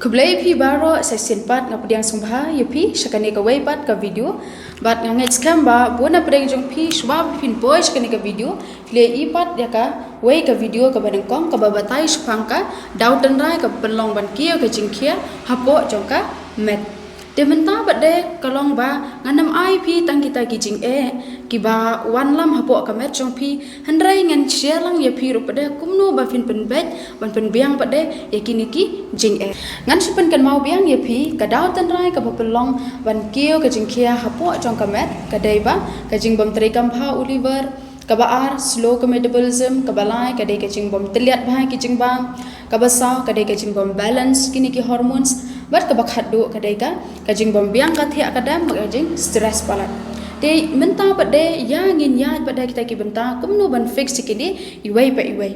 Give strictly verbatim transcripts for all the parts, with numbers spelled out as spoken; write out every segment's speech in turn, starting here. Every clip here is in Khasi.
Khublei phi baroh, sa shisien pat nga pdiang sngewbha ïa phi sha kane kawei pat ka video. Bad nga ngeit skhem ba bun na pdeng jong phi shuwa ba phin poi sha kane ka video, phi la ïohi pat ïa kawei ka video kaba nyngkong kaba batai shaphang ka daw tynrai kaba pynlong ban kiew ka jingkhia hapoh jong ka met. Te mynta pat de ka long ba ngan ym ai phi tang kita ki jingeh kiba wanlam hapoh ka met jong phi, hynrei ngan share lang ïa phi ruh pat de kumno ba phin pynbeit ban pynbiang pat de ïa kine ki jingeh. Ngan shu pynkynmaw biang ïa phi, ka daw tynrai kaba pynlong ban kiew ka jingkhia hapoh jong ka met ka dei ba ka jingbym treikam bha u liver, kaba ar, slow ka metabolism, kaba lai ka dei ka jingbym tylliat bha ki jingbam, kaba saw ka dei ka jingbym balance kine ki hormones, bad kaba khatduh ka dei ka ka jingbym biang ka thiah ka dem bad ka jing stress palat. Te mynta pat de ïa ngin ïaid pat de kita ki bynta kumno ban fix ïa kine iwei pa iwei.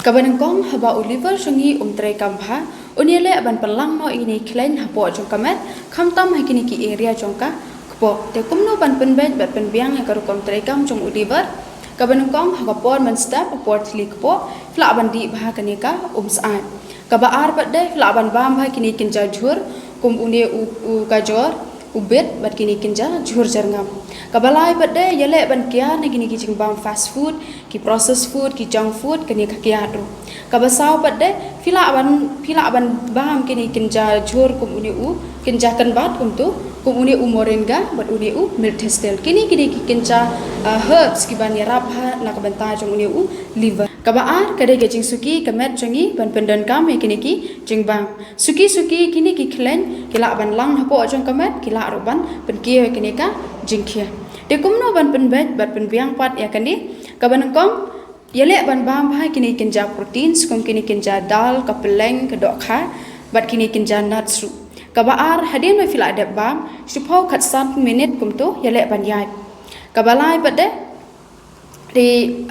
Kaba nyngkong, haba u liver jong ngi um treikam bha, un ïaleh ban pynlang noh ïa kine ki khleiñ hapoh jong ka met, khamtam ha kine ki area jong ka kpoh. Te kumno ban pynbeit bad pynbiang ïa ka rukom treikam jong u liver? Kaba nyngkong, ha ka por mynstep, ha por thylli kpoh, phi lah ban dih bha kane ka um syaid. Kaba ar pat de, phi lah ban bam bha kine ki jhur kum une u, u gajor, u bit bad kine ki jhur jyrngam. Kaba lai pat de, ïaleh ban kiar na kine ki jingbam fast food, ki processed food, ki junk food, kane ka kiad ruh. Kaba saw pat de, phi lah ban, phi lah ban bam kine ki jhur kum une u, ki kynbat kumto, kum une u moringa bad une u milk thistle. Kine, kine ki kynja, uh, herbs kiban ïarap bha na ka bynta jong une u liver. Kaba ar ka dei ka jingsuki ka met jong ngi ban pyndonkam ïa kine ki jingbam. Suki suki kine ki khleiñ ki lah ban lang hapoh jong ka met, ki lah ruh ban pynkiew ïa kane ka jingkhia. Te kumno ban pynbeit bad pynbiang pat ïa kane? Kaba nyngkong, ïaleh ban bam bha kine ki kynja proteins kum kine ki kynja dal, ka pylleng, ka dohkha, bad kine ki kynja nuts ruh. Kaba ar, hadien ba phi la dep bam, shiphew khatsan minit kumto ïaleh ban ïaid. Kaba lai pat de, te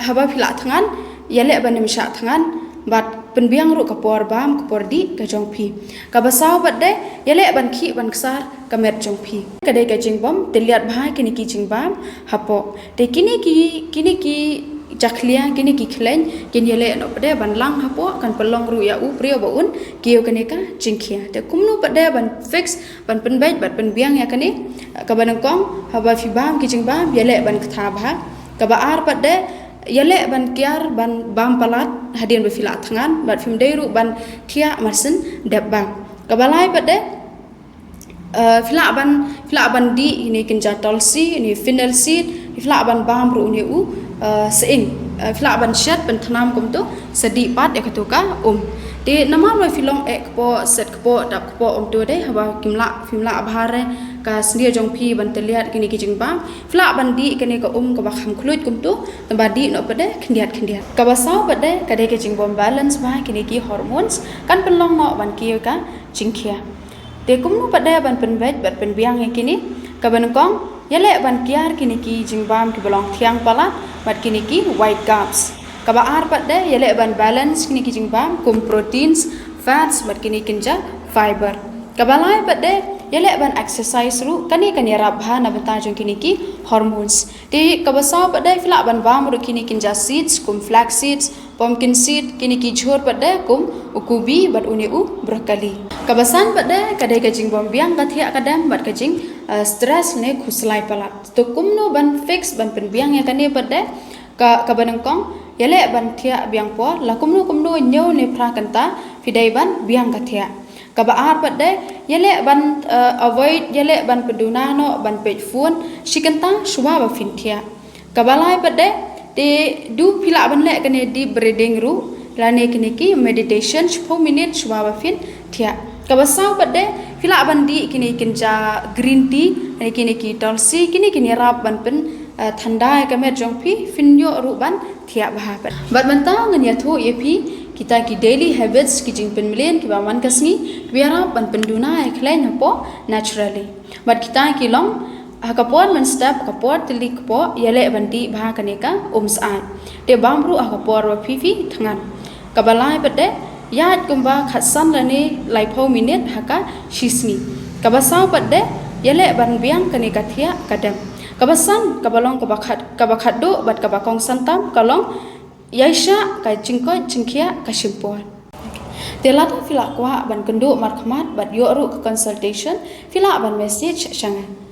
haba phi la thngan, ïaleh ban ym shah thngan bad pynbiang ruh ka por bam, ka por dih ka jong phi. Kaba saw pat de, ïaleh ban khih ban ksar ka met jong phi. Ka dei ka jingbym tylliat bha kine ki jingbam hapoh. Te kine ki, kine ki jakhlia, kine ki khleiñ kin ïaleh noh pat de ban lang hapoh, kan pynlong ruh ïa u briew ba un kiew kane ka jingkhia. Te kumno pat de ban fix, ban pynbeit bad pynbiang ïa kane? Kaba nyngkong, haba phi bam ki jingbam, ïaleh ban ktha bha. Kaba ar pat de, ïaleh ban kiar ban bam palat hadien ba phi la thngan, bad phim dei ruh ban thiah marshen dep bam. Kaba lai pat de, uh, phi lah ban, phi lah ban dih ïa kine ki kynja tulsi, ïa kine fennel seed, phi lah ban bam ruh ïa une u, uh, sying. Uh, phi lah ban shet pynthnam kumto, sa dih pat ïa kato ka um. Te namar ba phi long eh kpoh, set kpoh, dap kpoh, um to de, haba kim lah, phim lah bha re ka snier jong phi ban tylliat kine ki jingbam, phi lah ban dih kane ka um kaba kham khluit kumto, tang ba dih noh pat de khyndiat khyndiat. Kaba saw pat de, ka dei ka jingbym balance bha kine ki hormones, kan pynlong noh ban kiew ka jingkhia. Te kumno pat de ban pynbeit bad pynbiang ïa kine? Kaba nyngkong, ïaleh ban kiar kine ki jingbam kiba long thiang palat bad kine ki white carbs. Kaba ar pat de, ïaleh ban balance kine ki jingbam kum proteins, fats bad kine ki kynja fiber. Kaba lai pat de, ïaleh ban exercise ruh, kane kan ïarap bha na bynta jong kine ki hormones. Te kaba saw pat de, phi lah ban bam ruh kine ki kynja seeds kum flax seeds, pumpkin seed, kine ki jhur pat de kum u kubi bad une u broccoli. Kaba san pat de, ka dei ka jingbym biang ka thiah ka dem bad ka jing, uh, stress ne khuslai palat. To kumno ban fix, ban pynbiang ïa kane pat de? Ka, kaba nyngkong, ïaleh ban thiah biang por, la kumno kumno hynñiew ne phra kynta phi dei ban biang ka thiah. Kaba ar pat de, ïaleh ban, uh, avoid, ïaleh ban pynduna noh ban peit phone shi kynta shuwa ba phin thiah. Kaba lai pat de, te du phi lah ban leh kane deep breathing ruh, lane kine ki meditation shiphew minit shuwa ba phin thiah. Kaba saw pat de, phi lah ban dih kine ki kynja green tea, lane kine ki tulsi, kine kin ïarap ban pyn, uh, thanda ïa ka met jong phi, phin ïoh ruh ban thiah bha pat. Bad mynta ngan ïathuh ïa phi kita ki daily habits, ki jingpynmlien kiba man ka sngi kiba ïarap ban pynduna ïa ka khleiñ hapoh naturally. Bad kita ki long, ha ka por mynstep, ha ka por thylli kpoh, ïaleh ban dih bha kane ka um syaid. Te bam ruh ha ka por ba phi phi thngan. Kaba lai pat de, ïaid kumba khatsan lane laiphew minit ha ka shisngi. Kaba saw pat de, ïaleh ban biang kane ka thiah ka dem. Kaba san, kaba long kaba khat, kaba khatduh bad kaba kongsan tam ka long, ïaishah ka jingkoit jingkhiah ka shim por. Te lada phi lah kwah ban kynduh markhmat bad ïoh ruh ka consultation, phi lah ban message sha nga.